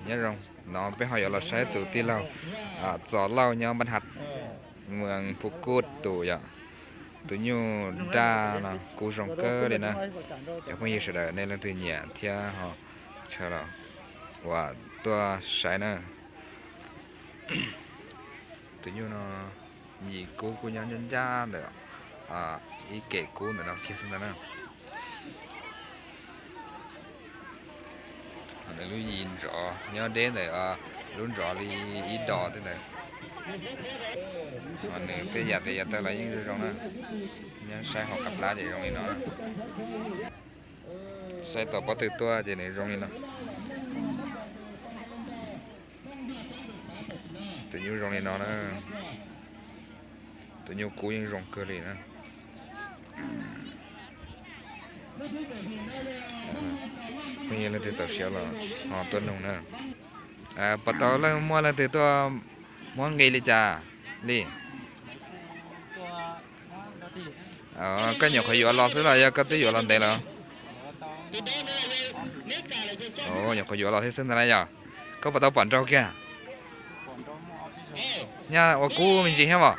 Nyob zoo, no peb ho yuav los saib tus tij laug Txos Lauj nyob Npab Hav, Moos Phu Kuj tus yom. Tus nyuj daj no kuj zoo kawg li na. Cov phooj ywg sawv daws nej leej twg nyiam thiab ho tshawb los uas tuaj saib na. Tus nyuj no yim kub kuj nyob ncaj ncaj ntawm ib kem kub ntawm no kiag xwb ntag na. Nws lub yim ntsov nyob deb ntawm lub ntsov li ib dos tej ntawd. Nws tej yam tes yav tawv los yeej zoo zoo na. Nyob saib hauv qab plab ces zoo li no. Saib tau pob tw tuaj ces nws zoo li no. Tus nyuj zoo li no na. Tus nyuj kub yeej zoo kawg li na. Phooj ywg leej twg txaus siab los ho tuaj nug na. Puas tau leej muaj leej twg tuaj muab nqi li cas li? Koj nyuam qhuav yuav los xwb los yog koj twb yuav los ntev lawm? Nyuam qhuav yuav los thiab xwb ntag na yog. Koj puas tau pom nraug kiag? Nyaj ua kub me ntsis thiab os.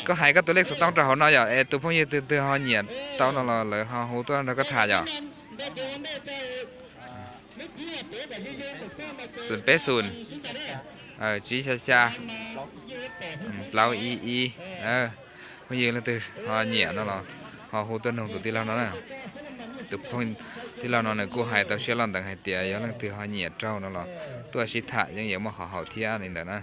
Koj hais koj tus lej xov tooj rau hauv no yom, es tus phooj ywg twg twg ho nyiam tau no los lawv ho hu tuaj nrog koj tham yom. Xoom peb xoom, tsib xya xya, plaub ib ib. Phooj ywg leej twg ho nyiam no los ho hu tuaj nug tus tij laug no na. Tus phooj tij laug no nws kuj hais tau siab loj nteev hais tias yog leej twg ho nyiam raug no los tuaj sib tham yeej yuav muaj qhov haum thiab li ntawd na.